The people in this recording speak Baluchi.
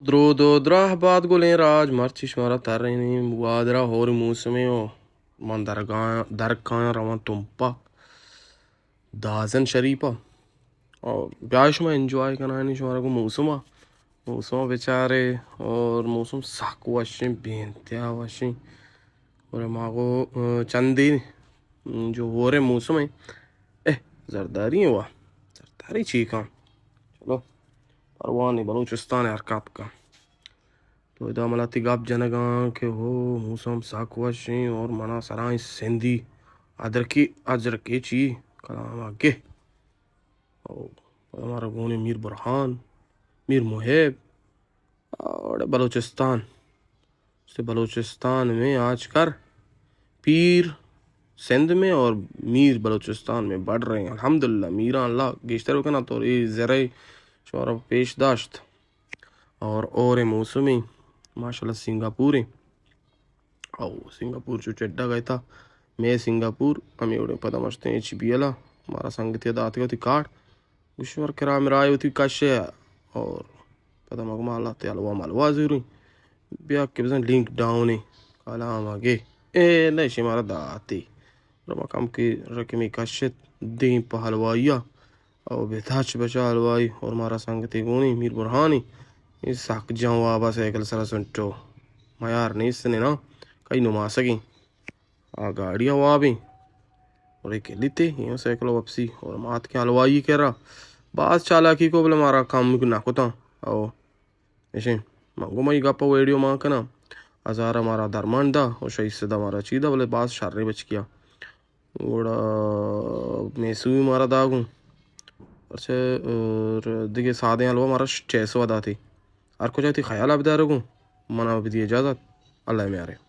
درود و دراہ بات گلیں راج، مرچی شمارا ترینیں گوادرا ہور موسمیں و من درگاہ درکایاں رواں تمپا دازن شریفا۔ اور بیا شما انجوائے کنانی شمارا گوں موسما، موسما بچارے۔ اور موسم سک وشیں، بے انتہا وشیں۔ اور ما گو، آ، چندی جو ہورے موسم ہے، اے، زرداری ہیں وا، زرداری چی کن؟ چلو، پرواہ نہیں، بلوچستان حرکات کن۔ تو ادا ملاتی گپ جنگاں کہ ہو موسم سک وشیں اور منا سرائیں سندھی ادرکی، ادرکی چی کلام آگے۔ او، ہمارا گونی میر برہان، میر محب، اور بلوچستان، اس بلوچستان میں آج کر پیر سندھ میں اور میر بلوچستان میں بڑھ رہے ہیں۔ الحمدللہ، میران اللہ گیشتر بکنا تو یہ زرے شمارا پیش داشت۔ اور اور موسمی ماشاءاللہ سنگاپور ہیں۔ او سنگاپور چو چڈا گئے تھا۔ میں سنگاپور، ہمیں اوڑے پدا مشتے ہیں ایچ بی ایل آ، ہمارا سنگتی داتے ہوتی کارڈ، گوشی ور کرا میرا آئے ہوتی کشے۔ اور پدا مگما اللہ تے حلوا ملوا زوری۔ بیا کہ بزن لنک ڈاؤن ہے، کالا آما گے۔ اے، نہیں شمارا داتے۔ رما کم کی رقمی کشت دیم پہ حلوائی آ۔ او بہ تاچ بچا حلوائی اور مارا سنگتے گونی میر برہانی۔ اے سک جان وابا سائیکل سرا سنٹو۔ میار نیست نے نا، کئی نماسگیں۔ آ گاڑی وابیں۔ اور ایک لیتے، یہ سائیکل واپسی اور مات کے حلوائی کرا۔ باز چالاکی کو بلے مارا کم نہ کتا۔ او ایشیں، من گوں مئی گپ ء ویڈیو مان کناں۔ ہزار ء مارا درمان دا و شش سد ء مارا چی دا، بلے باز شریں بچکیا۔ گڑا میسو بھی مارا دا گوں۔ پرچہ اور دگہ سادیں حلوہ مارا چھ سو ء داتی۔ ہر کجا تی خیال ء بدار گوں۔ منا بدی اجازت۔ اللہ میارے۔